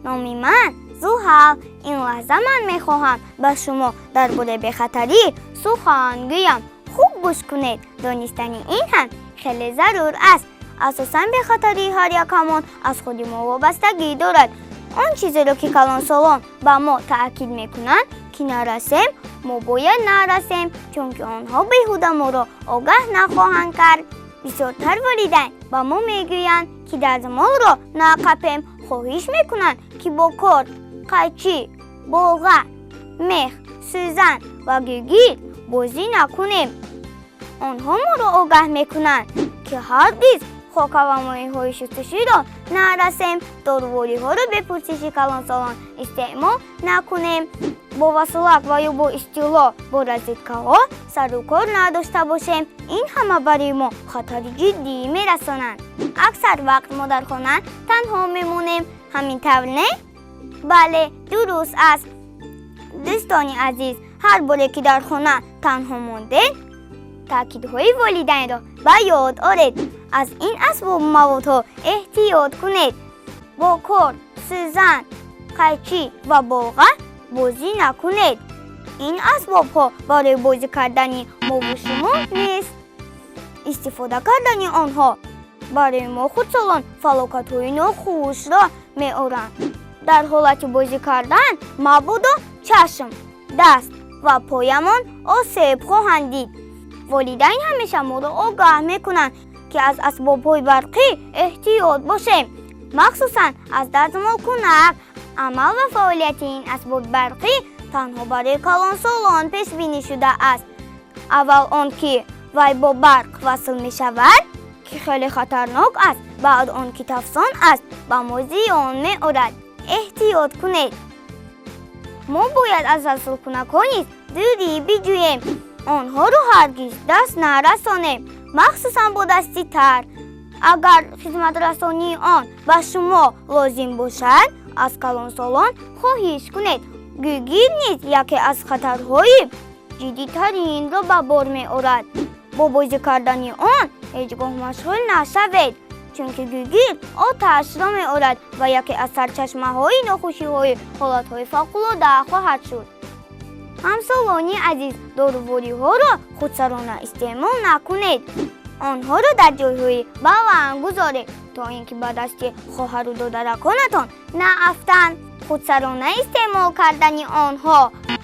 Номи ман Зуҳал. Ин лаҳза ман мехоҳам ба шумо дар бораи бехатарӣ сухан гӯям. Хуб гӯш кунед, донистани ин ҳам хеле зарур аст. Асосан бехатарии ҳар якамон аз худи мо вобастагӣ дорад. Он чизеро, ки калонсолон ба мо таъкид мекунанд, ки нарасем, мо бояд нарасем, чунки онҳо беҳуда моро огаҳ нахоҳанд кард. Бисёртар волидайн ба мо мегӯянд, ки дастмолро нақапем, хоҳиш мекунанд, ки бо корд, қайчӣ, болға, мех, сӯзан ва гугирд бозӣ накунем. Онҳо моро огаҳ мекунанд, ки ҳаргиз хока ва моеъҳои шустушӯро нарасем, дорувориҳоро бе пурсиши калонсолон истеъмол накунем, бо василак ва ё бо истилоҳ бо розеткаҳо сару кор надошта бошем. Ин ҳама барои мо хатари ҷиддӣ мерасонанд. Аксар вақт мо дар хона танҳо мемонем. Ҳамин тавр, не? Бале, дуруст аст. Дӯстони азиз, ҳар боре ки дар хона танҳо мондед, таъкидҳои волидайнро ба ёд оред. Аз ин асбобу маводҳо эҳтиёт кунед. Бо корд, сӯзан, қайчӣ ва болға бозӣ накунед. Ин асбобҳо барои бозӣ кардани мову шумо нест. Истифода кардани онҳо барои мо, хурдсолон, фалокатҳои нохушро меоранд. Дар ҳолати бозӣ кардан мабодо чашм, даст ва поямон осеб хоҳанд дид. Волидайн ҳамеша моро огаҳ мекунанд, ки аз асбобҳои барқӣ эҳтиёт бошем, махсусан аз дастмолкунак. Амал ва фаъолияти ин асбоби барқӣ танҳо барои калонсолон пешбинӣ шудааст. Аввал он ки вай бо барқ васл мешавад, ки хеле хатарнок аст, баъд он ки тафсон аст, ба мо зиён меорад. Эҳтиёт кунед. Мо бояд аз васлкунакҳо низ дурӣ биҷӯем. Онҳоро ҳаргиз даст нарасонем, махсусан бо дасти тар. Агар хизматрасонии он ба шумо лозим бошад, аз калонсолон хоҳиш кунед. Гугирд низ яке аз хатарҳои ҷиддитаринро ба бор меорад. Бо бозӣ кардани он ҳеҷ гоҳ машғул нашавед, чунки гугирд оташро меорад ва яке аз сарчашмаҳои нохушиҳои ҳолатҳои фавқулода хоҳад шуд. Ҳамсолони азиз, дорувориҳоро худсарона истеъмол накунед. Онҳоро дар ҷойҳои баланд гузоред, то ин ки ба дасти хоҳару додараконатон наафтанд. Худсарона истеъмол кардани онҳо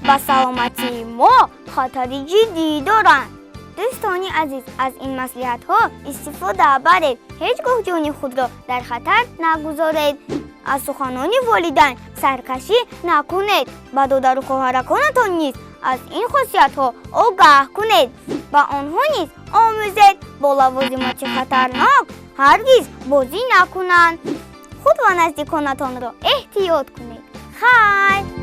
ба саломатии мо хатари ҷиддӣ доранд. Дӯстони азиз, аз ин маслиҳатҳо истифода баред. Ҳеҷ гоҳ ҷони худро дар хатар нагузоред. Аз суханони волидайн саркашӣ накунед. Ба додару хоҳараконатон низ аз ин хосиятҳо огаҳ кунед. Ба онҳо низ омӯзед, бо лавозимоти хатарнок ҳаргиз бозӣ накунанд. Худ ва наздиконатонро эҳтиёт кунед. Хайр.